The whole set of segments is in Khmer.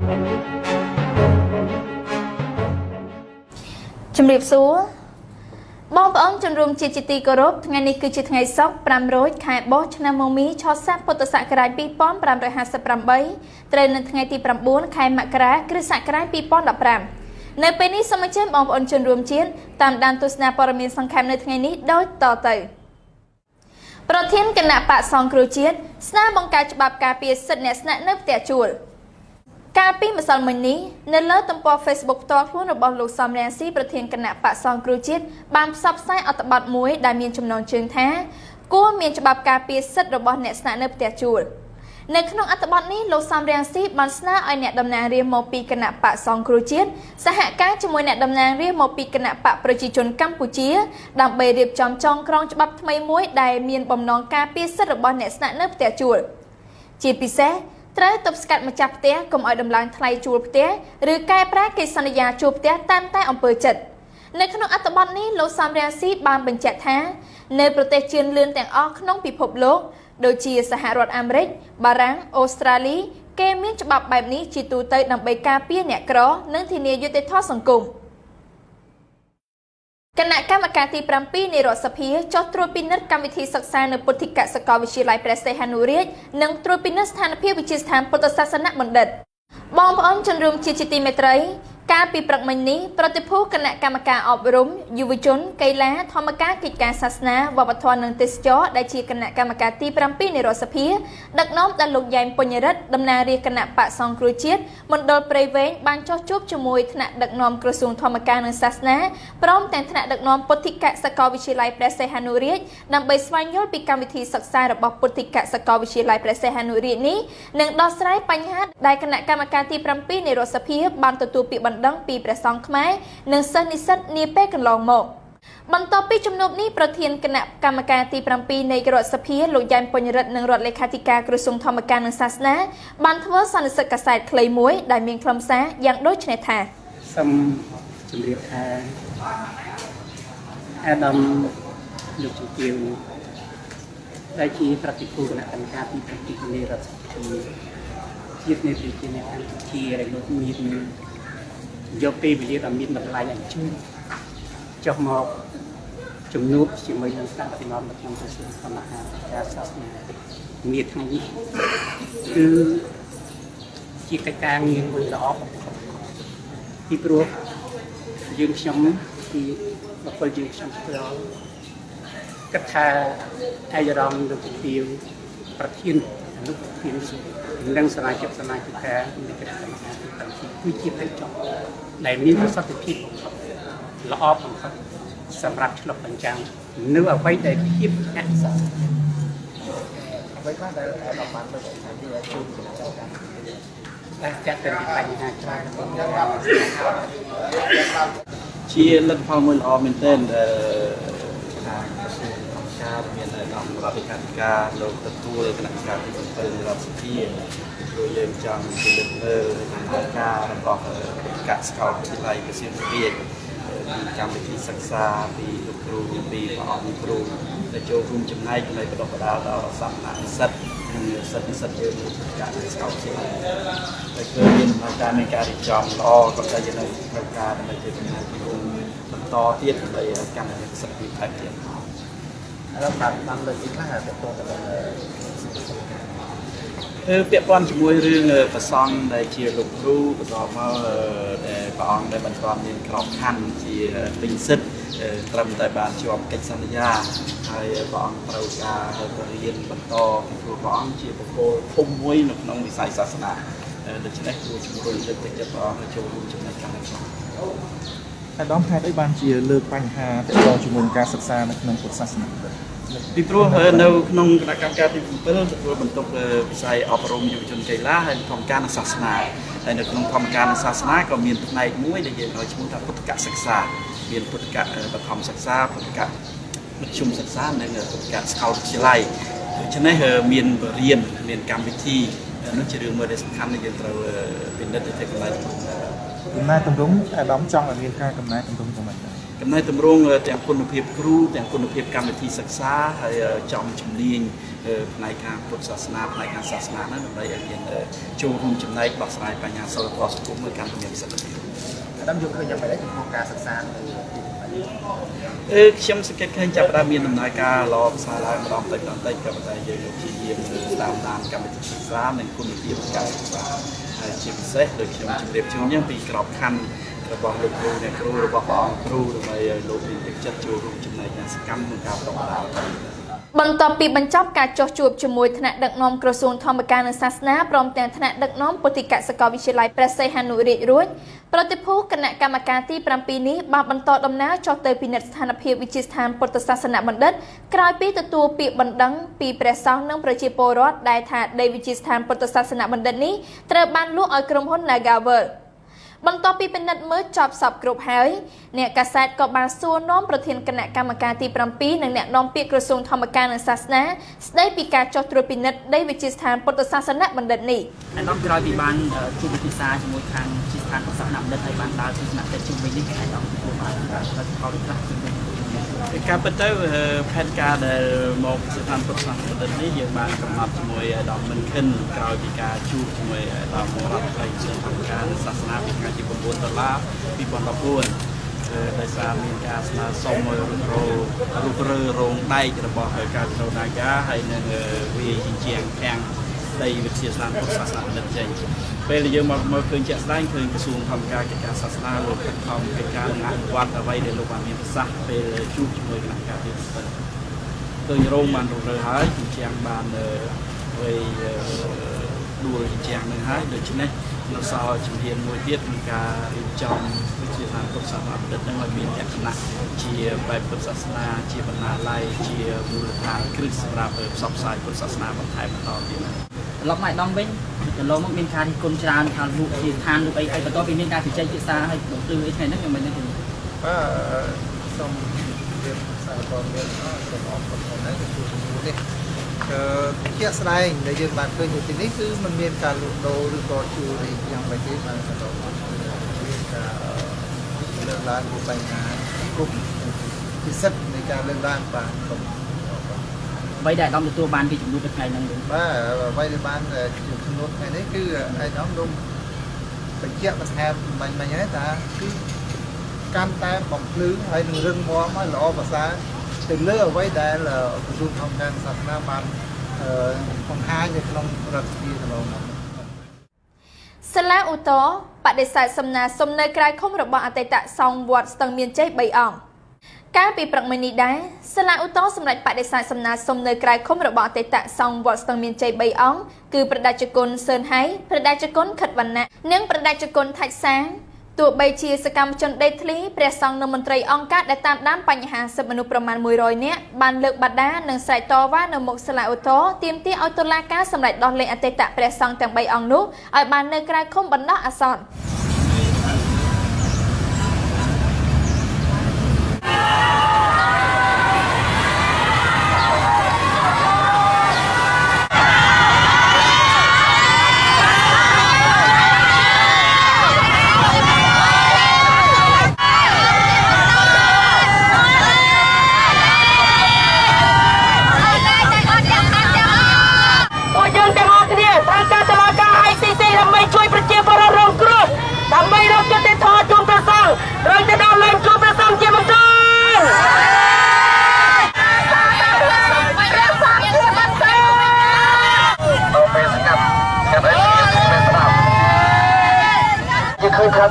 ជំរាបសួរបងប្អូនជនរួមជាតិជាទីគោរពថ្ងៃនេះគឺជាថ្ងៃសុក្រ500ខែបុស្សឆ្នាំមមីឆស័កពុទ្ធសករាជ2558ត្រូវនៅថ្ងៃទី9ខែមករាគ្រិស្តសករាជ2015នៅពេលនេះសូមអញ្ជើញបងប្អូនជនរួមជាតិតាមដានទស្សនាព័ត៌មានសង្ខេបនៅថ្ងៃនេះដូចតទៅប្រធានគណៈបកសង្គ្រោះជាតិស្នើបង្កើតច្បាប់ការពារសិទ្ធិអ្នកស្នាក់នៅផ្ទះជួលកាលពីម្សិលមិញនេះនៅលើទំព័រ Facebook ផ្ទាល់ខ្លួនរបស់លោកសំរងស៊ីប្រធានគណៈបកសង្គ្រោះជាតិបានផ្សព្វផ្សាយអត្ថបទមួយដែលមានចំណងជើងថាគួរមានច្បាប់ការពារសិទ្ធិរបស់អ្នកស្នាក់នៅផ្ទះជួលនៅក្នុងអត្ថបទនេះលោកសំរងស៊ីបានស្នើឲ្យអ្នកតំណាងរាស្ត្រមកពីគណៈបកសង្គ្រោះជាតិសហការជាមួយអ្នកតំណាងរាស្ត្រមកពីគណៈបកប្រជាជនកម្ពុជាដើម្បីរៀបចំចងក្រងច្បាប់ថ្មីមួយដែលមានបំណងការពារសិទ្ធិរបស់អ្នកស្នាក់នៅផ្ទះជួលជាពិសេសត្រូវទប់ស្កាត់ម្ចាស់ផ្ទះកុំឲ្យដំឡើងថ្លៃជួលផ្ទះឬកែប្រែកិច្ចសន្យាជួលផ្ទះតាមតែអំពើចិត្តនៅក្នុងអត្ថបទនេះលោកសំរងស៊ីបានបញ្ជាក់ថានៅប្រទេសជឿនលឿនទាំងអស់ក្នុងពិភពលោកដូចជាសហរដ្ឋអាមេរិកបារាំងអូស្ត្រាលីគេមានច្បាប់បែបនេះជាទូទៅដើម្បីការពារអ្នកក្រនិងធានាយុត្តិធម៌សង្គមគណៈកម្មការទី7នៃរដ្ឋសភាចុះត្រួតពិនិត្យកម្មវិធីសិក្សានៅពុទ្ធិកសាកលវិទ្យាល័យព្រះសីហនុរាជនិងត្រួតពិនិត្យស្ថានភាពវិទ្យាស្ថានពុទ្ធសាសនបណ្ឌិតបងប្អូនជនរួមជាតិជាទីមេត្រីកាលពីព្រឹកមិញនេះប្រតិភូគណៈកម្មការអប់រំយុវជនកីឡាធម្មការកិច្ចការសាសនាវប្បធម៌និងទេសចរណ៍ដែលជាគណៈកម្មការទី7នៃរដ្ឋសភាដឹកនាំដោយលោកយ៉ែមពុញរិទ្ធតំណាងរាស្ត្រគណៈបកសង្គ្រោះជាតិមណ្ឌលព្រៃវែងបានចុះជួបជាមួយថ្នាក់ដឹកនាំក្រសួងធម្មការនិងសាសនាព្រមទាំងថ្នាក់ដឹកនាំពុទ្ធិកសាកលវិទ្យាល័យព្រះសីហនុរាជដើម្បីស្វែងយល់ពីកម្មវិធីសិក្សារបស់ពុទ្ធិកសាកលវិទ្យាល័យព្រះសីហនុរាជនេះនិងដោះស្រាយបញ្ហាដែលគណៈកម្មការទី7នៃរដ្ឋសភាបានទទួលពាក្យបណ្ដឹងពីព្រះសង្ឃខ្មែរនិងសិស្សនិស្សិតនាពេលកន្លងមកបន្ទាប់ពីជំនួបនេះប្រធានគណៈកម្មការទី7នៃរដ្ឋសភាលោកយ៉ែមពុញរិទ្ធនិងរដ្ឋលេខាធិការក្រសួងធម្មការនិងសាសនាបានធ្វើសន្និសីទកាសែតខ្លីមួយដែលមានខ្លឹមសារយ៉ាងដូចនេះថាសូមជម្រាបថាអាដាមលោកជំទាវដែលជាប្រតិភូគណៈកម្មការទី7នៃរដ្ឋសភាជាតិនៃប្រជាជាតិកម្ពុជាដែលលោកមានយកពេលវេលាដ៏មានតម្លៃអញ្ជើញចុះមកជំនួបជាមួយនឹងស្ថាបនិកនៅក្នុងក្រសួងធម្មការសាសនានាថ្ងៃនេះគឺជាកិច្ចការងារមួយល្អបំផុតពីព្រោះយើងខ្ញុំពីបុគ្គលយើងខ្ញុំផ្ទាល់គិតថាអាយរំលោកជំទាវប្រធានអនុប្រធាននិងសមាជិកសមាជិកានៃគណៈកម្មការទី7គឺជាផ្លូវចុះដែលមានប្រសិទ្ធភាពបំផុតល្អបំផុតសម្រាប់ឆ្លុះបញ្ចាំងនៅអ្វីដែលភាពអសកម្មអ្វីខ្លះដែលអាដាមបានលើកឡើងពីជួបគណៈកម្មការដែលចាត់ទៅពីបញ្ហាច្រើនជាលទ្ធផលមួយល្អមែនទែនដែលខាងក្រសួងធម្មការមានអាដាមរដ្ឋលេខាធិការលោកទទួលគណៈកម្មការទី7នៃរដ្ឋសភាព្រោះយើងចង់ពិនិត្យមើលដំណើរការរបស់កសាកលវិទ្យាល័យព្រះសីហនុរាជពីកម្មវិធីសិក្សាពីលោកគ្រូពីព្រះអង្គគ្រូដែលចូលរួមចំណែកដើម្បីបណ្ដុះបណ្ដាលដល់សមណនិស្សិតនិងសិស្សនិស្សិតយើងនៅការសាកលវិទ្យាល័យដែលគឺមានដំណើរការនៃការរៀបចំល្អក៏តែយើងនៅត្រូវការដើម្បីជាដំណើរការបន្តទៀតដើម្បីកម្មវិធីសិទ្ធិថែមទៀតឥឡូវបានលើកទីខ្លះទាក់ទងទៅនឹងពាក់ព័ន្ធជាមួយរឿងប្រសង់ដែលជាលោកគ្រូបន្តមកដែលព្រះអង្គដែលបន្តមានក្របខ័ណ្ឌជាពេញសិទ្ធិត្រឹមតែបានជាប់កិច្ចសន្យាហើយព្រះអង្គត្រូវការទៅរៀនបន្តពីព្រោះព្រះអង្គជាបុគ្គលធំមួយនៅក្នុងវិស័យសាសនាដូច្នេះគួរជំរុញលើកទឹកចិត្តព្រះអង្គឲ្យចូលរួមចំណែកកាន់តែខ្លាំងអាដាមហេតុអីបានជាលើកបញ្ហាទាក់ទងជាមួយការសិក្សានៅក្នុងពុទ្ធសាសនាពីព្រោះនៅក្នុងគណៈកម្មការទី7ទទួលបន្ទុកវិស័យអប់រំយុវជនកីឡាហើយធម្មការនិងសាសនាហើយនៅក្នុងធម្មការនិងសាសនាក៏មានផ្នែកមួយដែលយើងឲ្យឈ្មោះថាពុទ្ធកសិក្សាមានពុទ្ធកបឋមសិក្សាពុទ្ធកមធ្យមសិក្សានិងពុទ្ធកសាកលវិទ្យាល័យដូច្នេះមានបរិញ្ញាមានកម្មវិធីនោះជារឿងមួយដែលសំខាន់ដែលយើងត្រូវពិនិត្យទៅធ្វើកំណែទម្រង់អាដាមចង់ឲ្យមានការកំណែទម្រង់យ៉ាងម៉េចដែរ កំណែតម្រង់ទាំងគុណភាពគ្រូទាំងគុណភាពកម្មវិធីសិក្សាហើយចំជំនាញផ្នែកខាងពុទ្ធសាសនាផ្នែកខាងសាសនាហ្នឹងដើម្បីឲ្យមានចូលរួមចំណែកដោះស្រាយបញ្ហាសីលធម៌សង្គមមួយកាន់តែមានប្រសិទ្ធភាពអាដាមយល់ឃើញយ៉ាងម៉េចដែរចំពោះការសិក្សានៅខ្ញុំសង្កេតឃើញចាប់ផ្ដើមមានដំណើរការល្អប្រសើរឡើងម្ដងតិចម្ដងតិចក៏ប៉ុន្តែយើងព្យាយាមតាមដានកម្មវិធីសិក្សានិងគុណភាពការសិក្សាហើយជាពិសេសដូចខ្ញុំជម្រាបជូនយ៉ាងពីក្របខ័ណ្ឌរបស់លោកគ្រូអ្នកគ្រូរបស់ព្រះអង្គគ្រូដើម្បីឲ្យលោកមានទឹកចិត្តចូលរួមចំណែកយ៉ាងសកម្មក្នុងការបណ្ដុះបណ្ដាលបន្ទាប់ពីបញ្ចប់ការចុះជួបជាមួយថ្នាក់ដឹកនាំក្រសួងធម្មការនិងសាសនាព្រមទាំងថ្នាក់ដឹកនាំពុទ្ធិកសាកលវិទ្យាល័យព្រះសីហនុរាជរួចប្រតិភូគណៈកម្មការទី7នេះបានបន្តដំណើរចុះទៅពិនិត្យស្ថានភាពវិទ្យាស្ថានពុទ្ធសាសនបណ្ឌិតក្រោយពីទទួលពាក្យបណ្ដឹងពីព្រះសង្ឃនិងប្រជាពលរដ្ឋដែលថាដីវិទ្យាស្ថានពុទ្ធសាសនបណ្ឌិតនេះត្រូវបានលក់ឲ្យក្រុមហ៊ុន Nagaworld បន្ទាប់ពីពិនិត្យមើលចប់សពគ្រប់ហើយអ្នកកាសែតក៏បានសួរនាំប្រធានគណៈកម្មការទី7និងអ្នកនាំពាក្យក្រសួងធម្មការនិងសាសនាស្ដីពីការចុះត្រួតពិនិត្យដីវិទ្យាស្ថានពុទ្ធសាសនបណ្ឌិតនេះអាដាមក្រោយពីបានជួបពិភាក្សាជាមួយខាងវិទ្យាស្ថានពុទ្ធសាសនបណ្ឌិតហើយបានដើរទស្សនកិច្ចជុំវិញនេះអាដាមទទួលបានលទ្ធផលខ្លះជុំវិញការពិតទៅផែនការដែលមកស្ថានពុទ្ធសាសនបណ្ឌិតនេះយើងបានកំណត់ជាមួយអាដាមមិនខិនក្រោយពីការជួបជាមួយអាដាមរដ្ឋមន្ត្រីក្រសួងធម្មការនិងសាសនាពីថ្ងៃទី9ដុល្លារ2014ដោយសារមានការស្នើសុំឲ្យរុករឺរោងដែករបស់កាស៊ីណូ Naga ហើយនឹងវាជញ្ជាំងខាងដីវិទ្យាស្ថានពុទ្ធសាសនបណ្ឌិតចេញពេលដែលយើងមកមើលឃើញជាក់ស្ដែងឃើញក្រសួងធម្មការកិច្ចការសាសនាលោកខិតខំកិច្ចការនិងអនុវត្តអ្វីដែលលោកបានមានប្រសាសន៍ពេលជួបជាមួយគណៈកម្មការទី7ឃើញរោងបានរុះរើហើយជញ្ជាំងបានវៃដួលជញ្ជាំងនឹងហើយដូច្នេះនៅសល់ជំហានមួយទៀតក្នុងការរៀបចំវិទ្យាស្ថានពុទ្ធសាសនបណ្ឌិតនឹងឲ្យមានលក្ខណៈជាបែបពុទ្ធសាសនាជាបណ្ណាល័យជាមូលដ្ឋានគ្រឹះសម្រាប់ផ្សព្វផ្សាយពុទ្ធសាសនាបន្ថែមបន្តទៀតត្រឡប់មកដល់វិញកន្លងមកមានការរិះគន់ច្រើនថាលក់ជាឋានលក់អីហើយបន្ទាប់ពីមានការជជែកពិភាក្សាហើយបំភ្លឺអីថ្ងៃហ្នឹងខ្ញុំមិនដឹងទេបាទសូមជម្រាបសារព័ត៌មានសូមអរគុណផងដែរចំពោះជំនួសនេះជាក់ស្ដែងដែលយើងបានឃើញនៅទីនេះគឺมันមានការលក់ដូរឬក៏ជួលអីយ៉ាងម៉េចទេបានកន្លងមកមានការលើកឡើងពីបញ្ហាគុំពិសិដ្ឋនៃការលើកឡើងបានគុំអ្វីដែលអាដាមទទួលបានពីជំនួបនៅថ្ងៃហ្នឹងវិញបាទអ្វីដែលបានជំនួបថ្ងៃនេះគឺអាដាមលោកបញ្ជាក់បន្ថែមបាញ់មិញហើយថាគឺកាន់តែបំភ្លឺហើយនឹងរឹងមាំហើយល្អប្រសើរទៅលើអ្វីដែលក្រសួងធម្មការសាសនាបានបង្ហាញនៅក្នុងរដ្ឋសភាកន្លងមកសាលាឧទ្ធរណ៍បដិសេធសំណើសុំនៅក្រៅឃុំរបស់អតីតសង្ឃវត្តស្ទឹងមានជ័យ3អង្គកាលពីព្រឹកមិញនេះដែរសាលាឧទ្ធរណ៍សម្រេចបដិសេធសំណើសុំនៅក្រៅឃុំរបស់អតីតសង្ឃវត្តស្ទឹងមានជ័យ3អង្គគឺព្រះតេជគុណសឿនហៃព្រះតេជគុណខិតវណ្ណៈនិងព្រះតេជគុណថាច់សាងទោះបីជាសកម្មជនដីធ្លីព្រះសង្ឃនិងមន្ត្រីអង្គការដែលតាមដានបញ្ហាសិទ្ធិមនុស្សប្រមាណ100នាក់បានលើកបដានិងស្រែកតវ៉ានៅមុខសាលាឧទ្ធរណ៍ទាមទារឲ្យតុលាការសម្រេចដោះលែងអតីតព្រះសង្ឃទាំង3អង្គនោះឲ្យបាននៅក្រៅឃុំបណ្ដោះអាសន្ន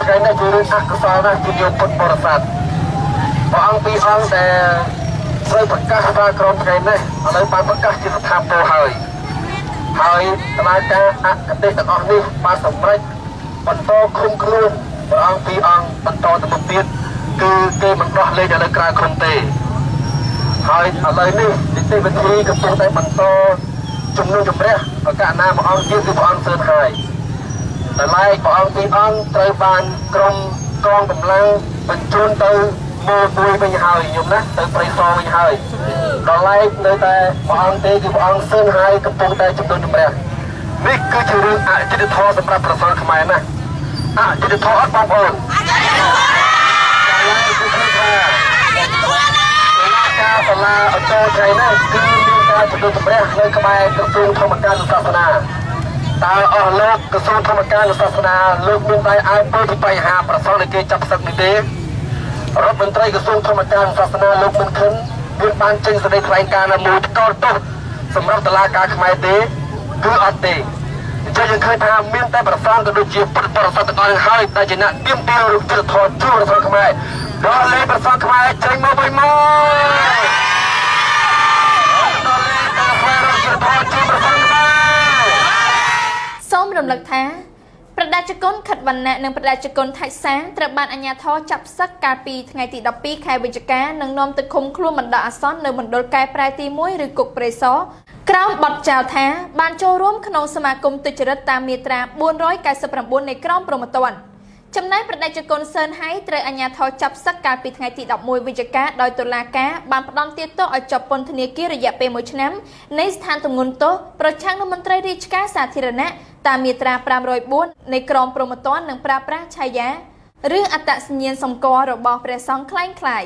ថ្ងៃនេះជារឿងអកុសលណាស់ជាយោពុទ្ធបរិស័ទព្រះអង្គពីរអង្គដែលត្រូវប្រកាសថាក្រុមថ្ងៃនេះឥឡូវបានប្រកាសជាស្ថាពរហើយហើយដំណើរការអគតិទាំងអស់នេះបានសម្រេចបន្តឃុំខ្លួនព្រះអង្គពីរអង្គបន្តទៅមុខទៀតគឺគេមិនដោះលែងឲ្យនៅក្រៅឃុំទេហើយឥឡូវនេះនីតិវិធីកំពុងតែបន្តជំនុំជម្រះប្រកាសណាមួយអង្គទៀតគឺព្រះអង្គសឿនហើយតែឡែកព្រះអង្គពីរអង្គត្រូវបានក្រុមកងកម្លាំងបញ្ជូនទៅមូលមួយវិញហើយញោមណាទៅព្រៃសរវិញហើយដល់ឡែកនៅតែព្រះអង្គទេគឺព្រះអង្គសឿនហើយកំពុងតែជំនុំជម្រះនេះគឺជារឿងអយុត្តិធម៌សម្រាប់ព្រះសង្ឃខ្មែរណាអយុត្តិធម៌អត់បងប្អូនអយុត្តិធម៌ ឃើញថាការសាលាអចូលថ្ងៃនេះគឺមានការជំនុំជម្រះនៅក្បែរក្រសួងធម្មការនិងសាសនាតើអស់លោកក្រសួងធម្មការនិងសាសនាលោកមានដៃអើពើពីបញ្ហាប្រសងដែលគេចាប់ផ្សឹកនេះទេរដ្ឋមន្ត្រីក្រសួងធម្មការនិងសាសនាលោកមិនខិនមានបានចេញសេចក្តីថ្លែងការណ៍ណាមួយថ្កោលទោសសម្រាប់តុលាការខ្មែរទេគឺអត់ទេអញ្ចឹងយើងឃើញថាមានតែប្រសងក៏ដូចជាពុទ្ធបរិស័ទទាំងអស់នឹងហើយដែលជាអ្នកទាមទាររូបយុត្តិធម៌ជួបប្រសងខ្មែរដល់លេប្រសងខ្មែរចេញមកវិញមកដល់លេការស្វែងរកយុត្តិធម៌ជួបប្រសងខ្មែរសូមរំលឹកថាប្រដាជគុណខិតវណ្ណៈនិងប្រដាជគុណថៃសាងត្រូវបានអាជ្ញាធរចាប់ផ្សឹកកាលពីថ្ងៃទី12ខែវិច្ឆិកានិងនាំទៅឃុំខ្លួនបណ្ដោះអាសន្ននៅមណ្ឌលកែប្រែទី1ឬគុកព្រៃសរក្រោមបទចោទថាបានចូលរួមក្នុងសមាគមទុច្ចរិតតាមមាត្រា499នៃក្រមព្រហ្មទណ្ឌចំណែកប្រដាជគុណសឿនហៃត្រូវអាជ្ញាធរចាប់ផ្សឹកកាលពីថ្ងៃទី11វិច្ឆិកាដោយតុលាការបានផ្តន្ទាទោសឲ្យជាប់ពន្ធនាគាររយៈពេល1ឆ្នាំនៃស្ថានទម្ងន់ទោសប្រឆាំងនឹងមន្ត្រីរាជការសាធារណៈតាមមាត្រា504នៃក្រមព្រហ្មទណ្ឌនិងប្រើប្រាស់ឆាយាឬអត្តសញ្ញាណសម្គាល់របស់ព្រះសង្ឃក្លែងក្លាយ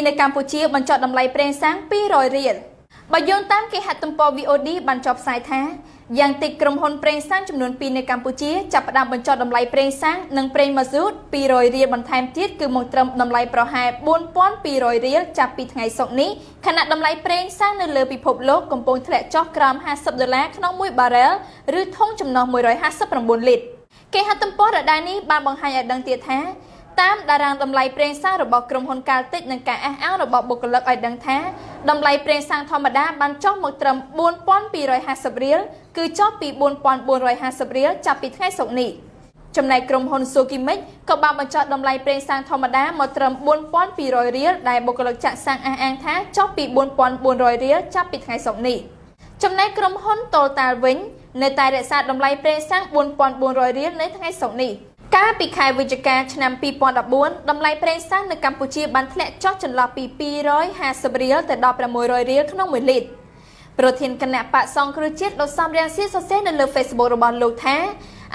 នៅកម្ពុជាបញ្ចុះតម្លៃប្រេងសាំង200រៀលបើយោងតាមគេហទំព័រ VOD បានចុះផ្សាយថាយ៉ាងតិចក្រុមហ៊ុនប្រេងសាំងចំនួន2នៅកម្ពុជាចាប់ផ្ដើមបញ្ចុះតម្លៃប្រេងសាំងនិងប្រេងម៉ាស៊ូត200រៀលបន្ថែមទៀតគឺមកត្រឹមតម្លៃប្រហែល4200រៀលចាប់ពីថ្ងៃសុក្រនេះខណៈតម្លៃប្រេងសាំងនៅលើពិភពលោកកំពុងធ្លាក់ចុះក្រោម50ដុល្លារក្នុង1បារ៉ែលឬធុងចំណុះ159លីត្រគេហទំព័រដដែលនេះបានបង្ហាញឲ្យដឹងទៀតថាតាមតារាងតម្លៃប្រេងសាំងរបស់ក្រុមហ៊ុនកាល់តិចនិងការអះអាងរបស់បុគ្គលិកឲ្យដឹងថាតម្លៃប្រេងសាំងធម្មតាបានចុះមកត្រឹម4250រៀលគឺចុះពី4450រៀលចាប់ពីថ្ងៃសុក្រនេះចំណែកក្រុមហ៊ុន Sokimic ក៏បានបញ្ចុះតម្លៃប្រេងសាំងធម្មតាមកត្រឹម4200រៀលដែលបុគ្គលិកចាក់សាំងអះអាងថាចុះពី4400រៀលចាប់ពីថ្ងៃសុក្រនេះចំណែកក្រុមហ៊ុន Total វិញនៅតែរក្សាតម្លៃប្រេងសាំង4400រៀលនៅថ្ងៃសុក្រនេះកាលពីខែវិច្ឆិកាឆ្នាំ2014តម្លៃប្រេងសាំងនៅកម្ពុជាបានធ្លាក់ចុះចន្លោះពី250រៀលទៅដល់600រៀលក្នុង1លីត្រប្រធានគណៈបក្សសង្គ្រោះជាតិលោកសំរងស៊ីសរសេរនៅលើ Facebook របស់លោកថា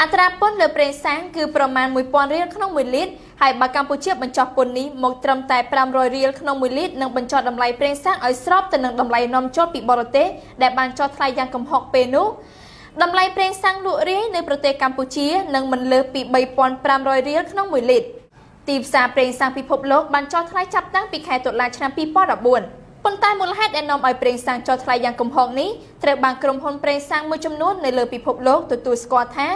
អត្រាពន្ធលើប្រេងសាំងគឺប្រមាណ1000រៀលក្នុង1លីត្រហើយបើកម្ពុជាបញ្ចុះពន្ធនេះមកត្រឹមតែ500រៀលក្នុង1លីត្រនឹងបញ្ចុះតម្លៃប្រេងសាំងឲ្យស្របទៅនឹងតម្លៃនាំចូលពីបរទេសដែលបានចុះថ្លៃយ៉ាងគំហុកពេលនោះតម្លៃប្រេងសាំងលក់រាយនៅប្រទេសកម្ពុជានឹងមិនលើសពី3500រៀលក្នុង1លីត្រទីផ្សារប្រេងសាំងពិភពលោកបានចុះថ្លៃចាប់តាំងពីខែតុលាឆ្នាំ2014ប៉ុន្តែមូលហេតុដែលនាំឲ្យប្រេងសាំងចុះថ្លៃយ៉ាងគំហុកនេះត្រូវបានក្រុមហ៊ុនប្រេងសាំងមួយចំនួននៅលើពិភពលោកទទួលស្គាល់ថា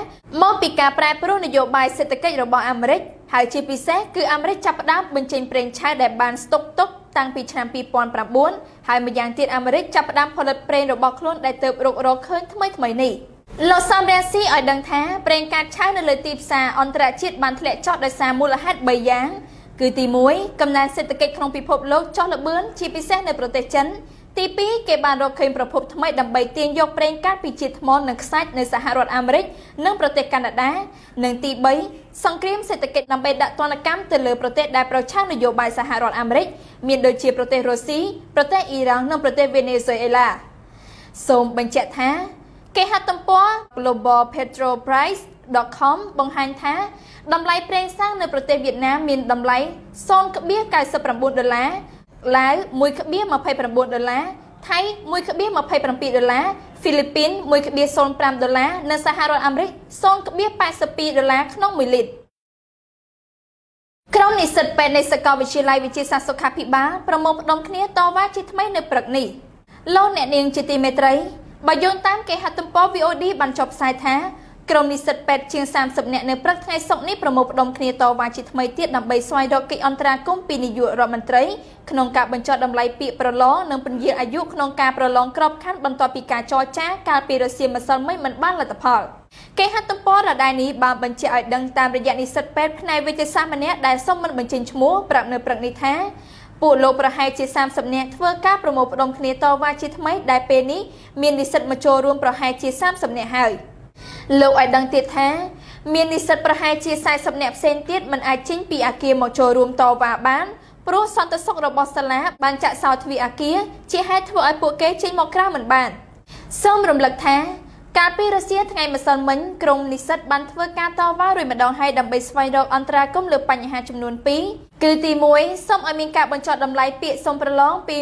មកពីការប្រែប្រួលនយោបាយសេដ្ឋកិច្ចរបស់អាមេរិកហើយជាពិសេសគឺអាមេរិកចាប់ផ្ដើមបញ្ចេញប្រេងឆៅដែលបានស្តុកទុកតាំងពីឆ្នាំ2009ហើយម្យ៉ាងទៀតអាមេរិកចាប់ផ្ដើមផលិតប្រេងរបស់ខ្លួនដែលទើបរកឃើញថ្មីៗនេះលោកសំរងស៊ីឲ្យដឹងថាប្រេងកាតឆៅនៅលើទីផ្សារអន្តរជាតិបានធ្លាក់ចុះដោយសារមូលហេតុ3យ៉ាងគឺទី1កំណើនសេដ្ឋកិច្ចក្នុងពិភពលោកចុះល្បឿនជាពិសេសនៅប្រទេសចិនទី2គេបានរកឃើញប្រភពថ្មីដើម្បីទាញយកប្រេងកាតពីជាតិថ្មនិងខ្សាច់នៅសហរដ្ឋអាមេរិកនិងប្រទេសកាណាដានិងទី3សង្គ្រាមសេដ្ឋកិច្ចដើម្បីដាក់ទណ្ឌកម្មទៅលើប្រទេសដែលប្រឆាំងនយោបាយសហរដ្ឋអាមេរិកមានដូចជាប្រទេសរុស្ស៊ីប្រទេសអ៊ីរ៉ង់និងប្រទេសវេណេស៊ុយអេឡាសូមបញ្ជាក់ថាគេហទំព័រ Global Petrol Price .com បង្ហាញថាតម្លៃប្រេងសាំងនៅប្រទេសវៀតណាមមានតម្លៃ 0.99 ដុល្លារឡាវ 1.29 ដុល្លារថៃ 1.27 ដុល្លារ ហ្វីលីពីន 1.05 ដុល្លារនិងសហរដ្ឋអាមេរិក 0.82 ដុល្លារក្នុង1លីត្រក្រុមនិស្សិតពេទ្យនៃសាកលវិទ្យាល័យវិទ្យាសាស្ត្រសុខាភិបាលប្រមូលផ្ដុំគ្នាតវ៉ាជាថ្មីនៅព្រឹកនេះលោកអ្នកនាងជាទីមេត្រីបើយោងតាមគេហទំព័រ VOD បានចុះផ្សាយថាក្រុមនិស្សិតពេទ្យជាង30នាក់នៅព្រឹកថ្ងៃសុក្រនេះប្រមូលផ្ដុំគ្នាតវ៉ាជាថ្មីទៀតដើម្បីស្វែងរកកិច្ចអន្តរាគមន៍ពីនាយករដ្ឋមន្ត្រីក្នុងការបញ្ចុះតម្លៃពាក្យប្រឡងនិងពន្យាអាយុក្នុងការប្រឡងក្របខ័ណ្ឌបន្ទាប់ពីការចរចាកាលពីរសៀលម្សិលមិញមិនបានលទ្ធផលគេហទំព័រដដែលនេះបានបញ្ជាក់ឲ្យដឹងតាមរយៈនិស្សិតពេទ្យផ្នែកវិទ្យាសាស្ត្រម្នាក់ដែលសុំមិនបញ្ចេញឈ្មោះប្រាប់នៅព្រឹកនេះថាពួកលោកប្រហែលជា30នាក់ធ្វើការប្រមូលផ្ដុំគ្នាតវ៉ាជាថ្មីដែលពេលនេះមាននិស្សិតមកចូលរួមប្រហែលជា30នាក់ហើយលោកឲ្យដឹងទៀតថាមាននិស្សិតប្រហែលជា40នាក់ផ្សេងទៀតមិនអាចចេញពីអាគារមកចូលរួមតវ៉ាបានព្រោះសន្តិសុខរបស់សាលាបានចាក់សោទ្វារអាគារជាហេតុធ្វើឲ្យពួកគេចេញមកក្រៅមិនបានសូមរំលឹកថាកាលពីរសៀលថ្ងៃម្សិលមិញក្រុមនិស្សិតបានធ្វើការតវ៉ារួចម្ដងហើយដើម្បីស្វែងរកអន្តរាគមន៍លើបញ្ហាចំនួន2គឺទី1សូមឲ្យមានការបញ្ចុះតម្លៃពាក្យសុំប្រឡងពី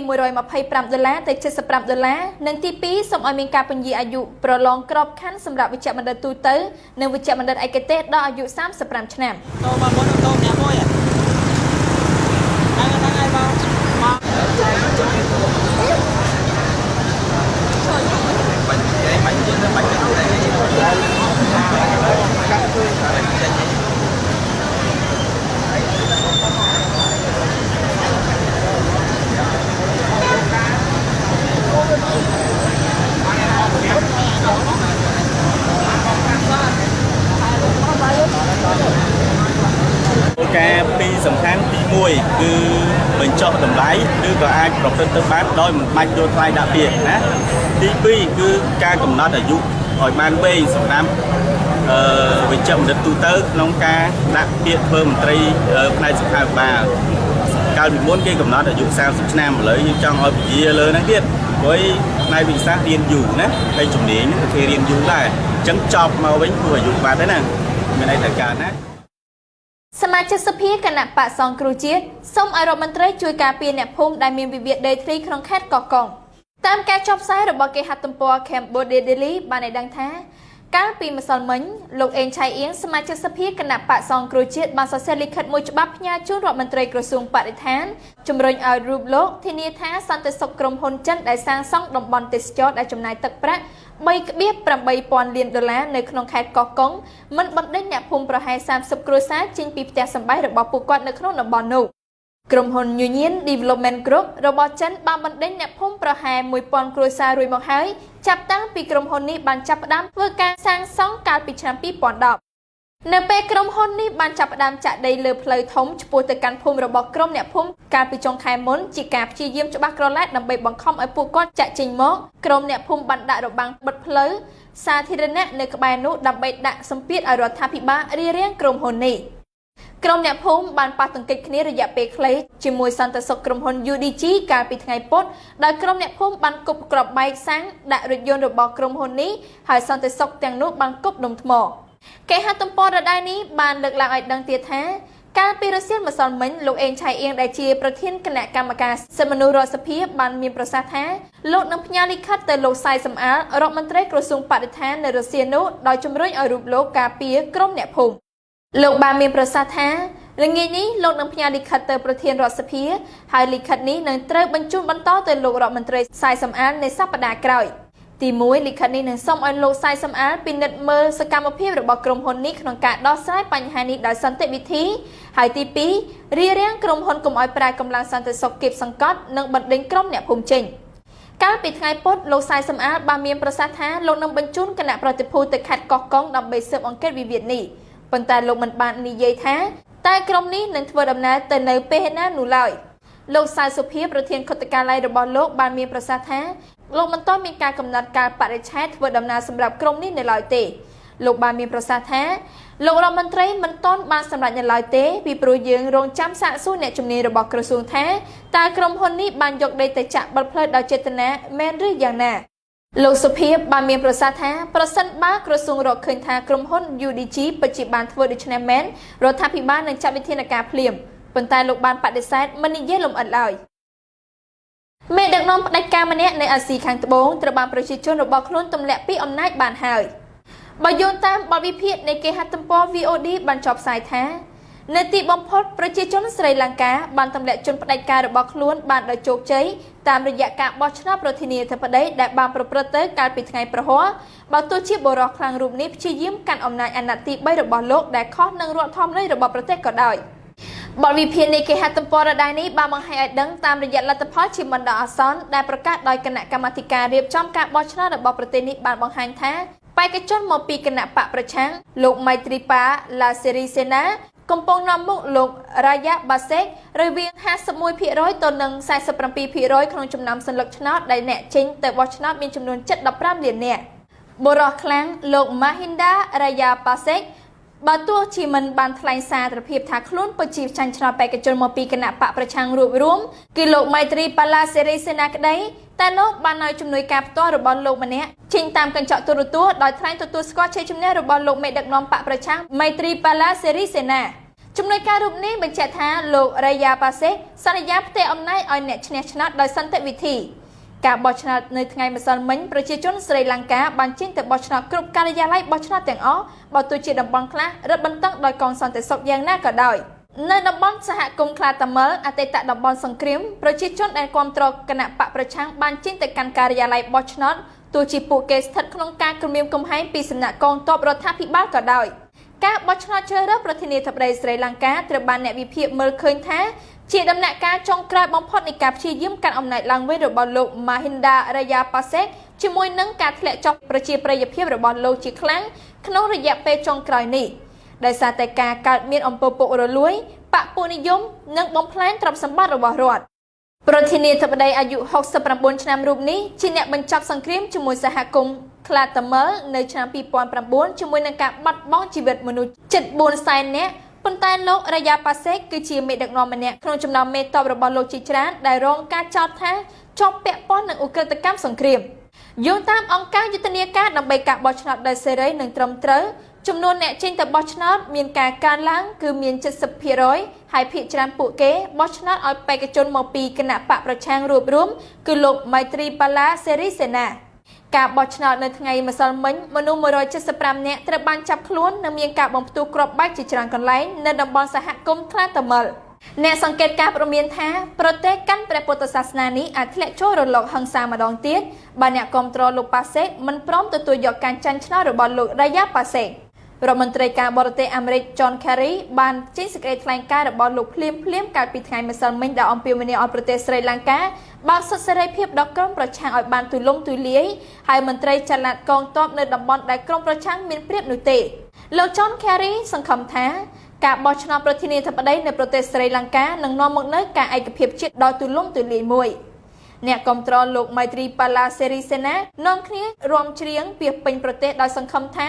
125ដុល្លារទៅ75ដុល្លារនិងទី2សូមឲ្យមានការពន្យាអាយុប្រឡងក្របខ័ណ្ឌសម្រាប់វិជ្ជបណ្ឌិតទូទៅនិងវិជ្ជបណ្ឌិតឯកទេសដល់អាយុ35ឆ្នាំការពីរសំខាន់ទី1គឺបញ្ចុះតម្លៃឬក៏អាចប្រព្រឹត្តទៅបានដោយមិនបាច់យកថ្លៃដាក់ពាក្យណាទី2គឺការកំណត់អាយុឲ្យបានវែងសម្រាប់វិជ្ជបណ្ឌិតទូទៅក្នុងការដាក់ពាក្យធ្វើមន្ត្រីផ្នែកសុខាភិបាលកាលពីមុនគេកំណត់អាយុ30ឆ្នាំឥឡូវយើងចង់ឲ្យពជាលើហ្នឹងទៀតព្រោះផ្នែកវិទ្យាសាស្ត្ររៀនយូរណាហើយជំនាញហ្នឹងគេរៀនយូរដែរអញ្ចឹងចប់មកវិញព្រោះអាយុបាត់ហើយណាមានអីត្រូវការណាសមាជិកសភាគណៈបក្សសង្គ្រោះជាតិសូមឲ្យរដ្ឋមន្ត្រីជួយការពារអ្នកភូមិដែលមានវិវាទដីធ្លីក្នុងខេត្តកោះកុងតាមការចុះផ្សាយរបស់គេហទំព័រ Cambodia Daily បានឲ្យដឹងថាកាលពីម្សិលមិញលោកអេងឆៃអៀងសមាជិកសភាគណៈបក្សសង្គ្រោះជាតិបានសរសេរលិខិតមួយច្បាប់ផ្ញើជូនរដ្ឋមន្ត្រីក្រសួងបរិស្ថានជំរុញឲ្យរូបលោកធានាថាសន្តិសុខក្រុមហ៊ុនចិនដែលសាងសង់តំបន់ទេសចរដែលចំណាយទឹកប្រាក់ 3.8 ពាន់លានដុល្លារនៅក្នុងខេត្តកោះកុងមិនបណ្ដេញអ្នកភូមិប្រហែល30គ្រួសារចេញពីផ្ទះសម្បែងរបស់ពួកគាត់នៅក្នុងតំបន់នោះក្រុមហ៊ុន Union Development Group របស់ចិនបានបណ្ដេញអ្នកភូមិប្រហែល1000គ្រួសាររួចមកហើយចាប់តាំងពីក្រុមហ៊ុននេះបានចាប់ផ្ដើមធ្វើការសាងសង់កាលពីឆ្នាំ2010នៅពេលក្រុមហ៊ុននេះបានចាប់ផ្ដើមចាក់ដីលើផ្លូវធំឆ្ពោះទៅកាន់ភូមិរបស់ក្រុមអ្នកភូមិកាលពីចុងខែមុនជាការព្យាយាមច្បាស់ក្រឡែតដើម្បីបង្ខំឲ្យពួកគាត់ចាក់ចេញមកក្រុមអ្នកភូមិបានដាក់របាំងបិទផ្លូវសាធារណៈនៅក្បែរនោះដើម្បីដាក់សម្ពាធឲ្យរដ្ឋាភិបាលរារាំងក្រុមហ៊ុននេះក្រុមអ្នកភូមិបានប៉ះទង្គិចគ្នារយៈពេលខ្លីជាមួយសន្តិសុខក្រុមហ៊ុន UDG កាលពីថ្ងៃពុធដោយក្រុមអ្នកភូមិបានគប់គ្រាប់បែកសាំងដាក់រថយន្តរបស់ក្រុមហ៊ុននេះហើយសន្តិសុខទាំងនោះបានគប់ដុំថ្មគេហទំព័រដដែលនេះបានលើកឡើងឲ្យដឹងទៀតថាកាលពីរសៀលម្សិលមិញលោកអេងឆៃអៀងដែលជាប្រធានគណៈកម្មការសិទ្ធិមនុស្សរដ្ឋសភាបានមានប្រសាសន៍ថាលោកនឹងផ្ញើលិខិតទៅលោកសៃសំអាលរដ្ឋមន្ត្រីក្រសួងបរិស្ថាននៅរុស្ស៊ីនោះដោយជំរុញឲ្យរូបលោកការពារក្រុមអ្នកភូមិលោកបានមានប្រសាសន៍ថាល្ងាចនេះលោកនឹងផ្ញើលិខិតទៅប្រធានរដ្ឋសភាហើយលិខិតនេះនឹងត្រូវបញ្ជូនបន្តទៅលោករដ្ឋមន្ត្រីសៃសំអាលនៅសប្តាហ៍ក្រោយទី1លិខិតនេះនឹងសូមឲ្យលោកសៃសំអាលពិនិត្យមើលសកម្មភាពរបស់ក្រុមហ៊ុននេះក្នុងការដោះស្រាយបញ្ហានេះដោយសន្តិវិធីហើយទី2រារាំងក្រុមហ៊ុនកុំឲ្យប្រើកម្លាំងសន្តិសុខគៀបសង្កត់និងបណ្ដេញក្រុមអ្នកភូមិចេញកាលពីថ្ងៃពុធលោកសៃសំអាលបានមានប្រសាសន៍ថាលោកនឹងបញ្ជូនគណៈប្រតិភូទៅខេត្តកោះកុងដើម្បីស៊ើបអង្កេតវិវាទនេះប៉ុន្តែលោកមិនបាននិយាយថាតើក្រុមនេះនឹងធ្វើដំណើរទៅនៅពេលណានោះឡើយលោកសៅសុភាប្រធានខុទ្ទកាល័យរបស់លោកបានមានប្រសាសន៍ថាលោកមិនទាន់មានការកំណត់កាលបរិច្ឆេទធ្វើដំណើរសម្រាប់ក្រុមនេះនៅឡើយទេលោកបានមានប្រសាសន៍ថាលោករដ្ឋមន្ត្រីមិនទាន់បានសម្រេចនៅឡើយទេពីព្រោះយើងរងចាំសាកសួរអ្នកជំនាញរបស់ក្រសួងថាតើក្រុមហ៊ុននេះបានយកដីទៅចាក់បិទផ្លូវដោយចេតនាមែនឬយ៉ាងណាលោកសុភាពបានមានប្រសាសន៍ថាប្រសិនបើក្រសួងរកឃើញថាក្រុមហ៊ុន UDG ពិតជាបានធ្វើដូច្នេះមែនរដ្ឋាភិបាលនឹងចាត់វិធានការភ្លាមប៉ុន្តែលោកបានបដិសេធមិននិយាយលម្អិតឡើយ មេដឹកនាំផ្ដាច់ការម្នាក់នៅអាស៊ីខាងត្បូងត្រូវបានប្រជាជនរបស់ខ្លួនទម្លាក់ពីអំណាចបានហើយបើយោងតាមបទវិភាគនៃគេហទំព័រ VOD បានចុះផ្សាយថានៅទីបំផុតប្រជាជនស្រីលង្កាបានទម្លាក់ជនផ្ដាច់ការរបស់ខ្លួនបានដោយជោគជ័យតាមរយៈការបោះឆ្នោតប្រធានាធិបតីដែលបានប្រព្រឹត្តទៅកាលពីថ្ងៃព្រហស្បតិ៍បើទោះជាបុរសខ្លាំងរូបនេះព្យាយាមកាន់អំណាចអាណត្តិទី3របស់លោកដែលខុសនឹងរដ្ឋធម្មនុញ្ញរបស់ប្រទេសក៏ដោយបទវិភាគនៃគេហទំព័រដដែលនេះបានបង្ហាញឲ្យដឹងតាមរយៈលទ្ធផលជាបណ្ដោះអាសន្នដែលប្រកាសដោយគណៈកម្មាធិការរៀបចំការបោះឆ្នោតរបស់ប្រទេសនេះបានបង្ហាញថាបេក្ខជនមកពីគណៈបកប្រឆាំងលោកមៃត្រីប៉ាឡាសេរីសេណាកំពុងនាំមុខលោករ៉ាយ៉ាបាសេករវាង 51% ទៅនឹង 47% ក្នុងចំណោមសន្លឹកឆ្នោតដែលអ្នកចេញទៅបោះឆ្នោតមានចំនួនជិត15លាននាក់បុរសខ្លាំងលោកម៉ាហ៊ីនដារ៉ាយ៉ាបាសេកបើទោះជាមិនបានថ្លែងសារភាពថាខ្លួនពិតជាចាញ់ឆ្នោតបេក្ខជនមកពីគណៈបកប្រឆាំងរួបរួមគឺលោកមៃត្រីប៉ាឡាសេរីសេនាក្តីតែលោកបានឲ្យជំនួយការផ្ទាល់របស់លោកម្នាក់ចេញតាមកញ្ចក់ទូរទស្សន៍ដោយថ្លែងទទួលស្គាល់ជ័យជំនះរបស់លោកមេដឹកនាំបកប្រឆាំងមៃត្រីប៉ាឡាសេរីសេនាជំនួយការរូបនេះបញ្ជាក់ថាលោករ៉ាយ៉ាប៉ាសេសន្យាផ្ទេរអំណាចឲ្យអ្នកឈ្នះឆ្នោតដោយសន្តិវិធីការបោះឆ្នោតនៅថ្ងៃម្សិលមិញប្រជាជនស្រីលង្កាបានចេញទៅបោះឆ្នោតគ្រប់ការិយាល័យបោះឆ្នោតទាំងអស់បើទោះជាតំបន់ខ្លះរឹតបន្តឹងដោយកងសន្តិសុខយ៉ាងណាក៏ដោយនៅតំបន់សហគមន៍ខ្លាតាមិលអតីតតំបន់សង្គ្រាមប្រជាជនដែលគាំទ្រគណៈបកប្រឆាំងបានចេញទៅកាន់ការិយាល័យបោះឆ្នោតទោះជាពួកគេស្ថិតក្នុងការគំរាមកំហែងពីសំណាក់កងទ័ពរដ្ឋាភិបាលក៏ដោយការបោះឆ្នោតជ្រើសរើសប្រធានាធិបតីស្រីលង្កាត្រូវបានអ្នកវិភាគមើលឃើញថាជាដំណាក់កាលចុងក្រោយបំផុតនៃការព្យាយាមកាន់អំណាចឡើងវិញរបស់លោកម៉ាហ៊ីនដារ៉ាយ៉ាប៉ាសេកជាមួយនឹងការធ្លាក់ចុះប្រជាប្រិយភាពរបស់លោកជាខ្លាំងក្នុងរយៈពេលចុងក្រោយនេះដោយសារតែការកើតមានអំពើពុករលួយបក្សពួកនិយមនិងបំផ្លាញទ្រព្យសម្បត្តិរបស់រដ្ឋប្រធានាធិបតីអាយុ69ឆ្នាំរូបនេះជាអ្នកបញ្ចប់សង្គ្រាមជាមួយសហគមន៍ខ្លាតាមិលនៅឆ្នាំ2009ជាមួយនឹងការបាត់បង់ជីវិតមនុស្សជិត4សែននាក់ប៉ុន្តែលោករ៉ាយ៉ាប៉ាសេកគឺជាមេដឹកនាំម្នាក់ក្នុងចំណោមមេតបរបស់លោកជាច្រើនដែលរងការចោទថាជាប់ពាក់ព័ន្ធនឹងឧក្រិដ្ឋកម្មសង្គ្រាមយោងតាមអង្គការយុទ្ធនាការដើម្បីការបោះឆ្នោតដោយសេរីនិងត្រឹមត្រូវចំនួនអ្នកចេញទៅបោះឆ្នោតមានការកើនឡើងគឺមាន 70% ហើយភាគច្រើនពួកគេបោះឆ្នោតឲ្យបេក្ខជនមកពីគណៈបកប្រឆាំងរួបរួមគឺលោកមៃត្រីប៉ាឡាសេរីសេនាការបោះឆ្នោតនៅថ្ងៃម្សិលមិញមនុស្ស175នាក់ត្រូវបានចាប់ខ្លួននិងមានការបំផ្ទុះគ្រាប់បែកជាច្រើនកន្លែងនៅតំបន់សហគមន៍ខ្លាតាមិលអ្នកសង្កេតការព្រមានថាប្រទេសកាន់ព្រះពុទ្ធសាសនានេះអាចធ្លាក់ចូលរលកហិង្សាម្ដងទៀតបើអ្នកគាំទ្រលោកប៉ាសេកមិនព្រមទទួលយកការចាញ់ឆ្នោតរបស់លោករ៉ាយ៉ាប៉ាសេករដ្ឋមន្ត្រីការបរទេសអាមេរិក John Kerry បានចេញសេចក្តីថ្លែងការណ៍របស់លោកភ្លាមៗកាលពីថ្ងៃម្សិលមិញដែលអំពាវនាវឲ្យប្រទេសស្រីលង្កាបើកសិទ្ធិសេរីភាពដល់ក្រុមប្រឆាំងឲ្យបានទូលំទូលាយហើយមន្ត្រីចល័តកងទ័ពនៅតំបន់ដែលក្រុមប្រឆាំងមានប្រៀបនោះទេលោក John Kerry សង្ឃឹមថាការបោះឆ្នោតប្រធានាធិបតីនៅប្រទេសស្រីលង្កានឹងនាំមកនូវការឯកភាពជាតិដ៏ទូលំទូលាយមួយអ្នកគាំទ្រលោកមៃត្រីប៉ាឡាសេរីសេនានាំគ្នារួមច្រៀងពាសពេញប្រទេសដោយសង្ឃឹមថា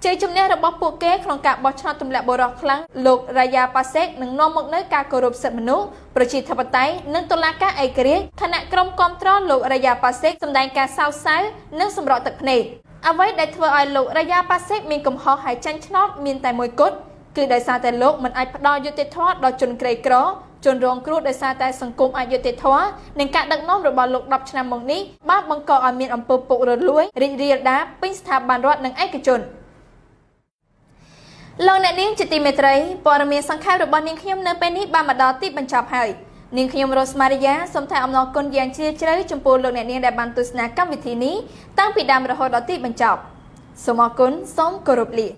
ជ័យជំនះរបស់ពួកគេក្នុងការបោះឆ្នោតទម្លាក់បុរសខ្លាំងលោករ៉ាយ៉ាប៉ាសេកនឹងនាំមកនូវការគោរពសិទ្ធិមនុស្សប្រជាធិបតេយ្យនិងតុលាការឯករាជ្យខណៈក្រុមគាំទ្រលោករ៉ាយ៉ាប៉ាសេកសម្ដែងការសោកសៅនិងសម្រក់ទឹកភ្នែកអ្វីដែលធ្វើឲ្យលោករ៉ាយ៉ាប៉ាសេកមានកំហុសហើយចាញ់ឆ្នោតមានតែមួយគត់គឺដោយសារតែលោកមិនអាចផ្ដល់យុត្តិធម៌ដល់ជនក្រីក្រជនរងគ្រោះដោយសារតែសង្គមអយុត្តិធម៌និងការដឹកនាំរបស់លោក10ឆ្នាំមកនេះបានបង្កឲ្យមានអំពើពុករលួយរីករាលដាលពេញស្ថាប័នរដ្ឋនិងឯកជនលោកអ្នកនាងជាទីមេត្រីព័ត៌មានសង្ខេបរបស់នាងខ្ញុំនៅពេលនេះបានមកដល់ទីបញ្ចប់ហើយនាងខ្ញុំរ៉ូស្មារីយ៉ាសូមថ្លែងអំណរគុណយ៉ាងជ្រាលជ្រៅចំពោះលោកអ្នកនាងដែលបានទស្សនាកម្មវិធីនេះតាំងពីដើមរហូតដល់ទីបញ្ចប់សូមអរគុណសូមគោរពលា